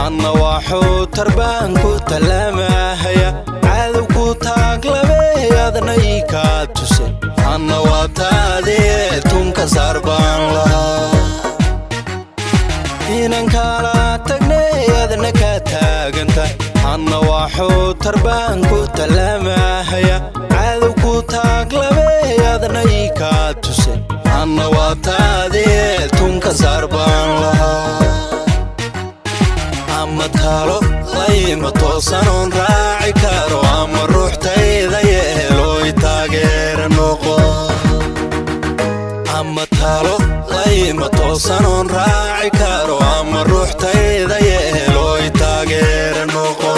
Anna waxuu tarbaan ku tallaamahaya, cadow ku taaglabe adna ii kaa tuse. Anna waa taadee, tunka saar baan lahaa. Inan kala tagnay adna ka taaganta. Anna waxuu tarbaan ku tallaamahaya, cadow ku taaglabe adna ii kaa tuse. Anna waa taadee, tunka saar baan lahaa. Ama talo layma toosanoon raaci karo, ama ruuxtayda yeelooy taageera noqo. Ama talo layma toosanoon raaci karo, ama ruuxtayda yeelooy taageera noqo.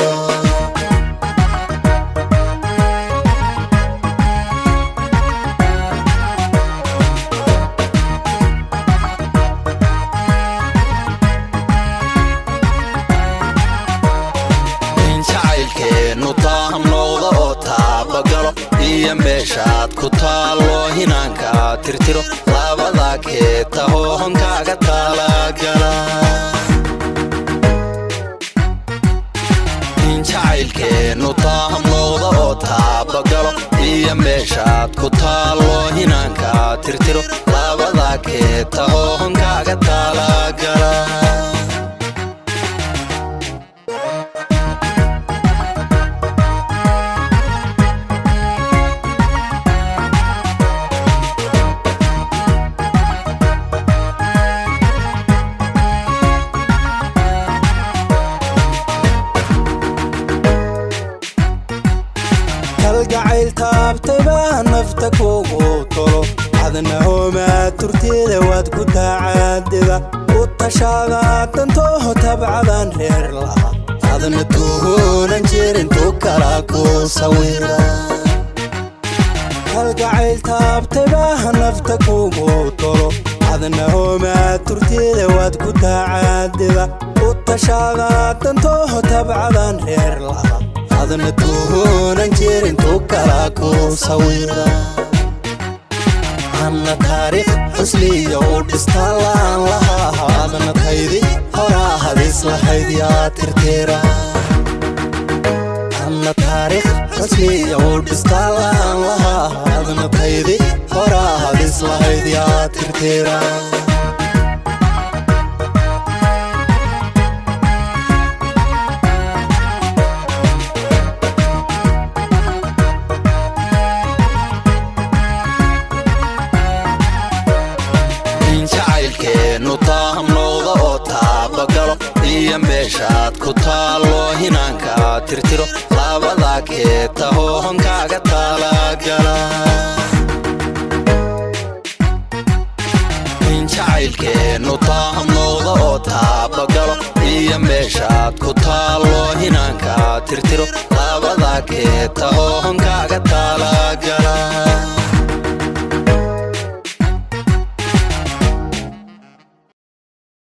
In jacaylkeennu taaham noqdo oo taabagalo, iyo meeshaad ku taallo hinaanka tirtiro, labada keetaho honkaaga taalagala. In jacaylkeennu taaham noqdo oo taabagalo, iyo meeshaad ku taallo hinaanka tirtiro, labada keetaho honkaaga taalagala. Kalgacayl taabtay baa nafta kugu tolo, adna homaa turteeda waad ku tacaadida. U tashaada dantooho tabcadan reer laha, adna tuhunan jirin tu kala ku sawira. Kalgacayl taabtay baa nafta kugu tolo, adna homaa turteeda waad ku tacaadida. U tashaada dantooho tabcadan reer laha, adna tuhunan jirin tu kala ku sawira. Anna taariikh xusliya u dhistaalaan lahaa, adna taydi horaa hadis lahayd yaa tirtira. Anna taariikh xusliya u dhistaalaan lahaa, adna taydi horaa hadis lahayd yaa tirtira. In jacaylkeennu taaham noqdo oo taabagalo, iyo meeshaad ku taallo hinaanka tirtiro, labada keetaho honkaaga taalagala. In jacaylkeennu taaham noqdo oo taabagalo, iyo meeshaad ku taallo hinaanka tirtiro, labada keetaho honkaaga taala.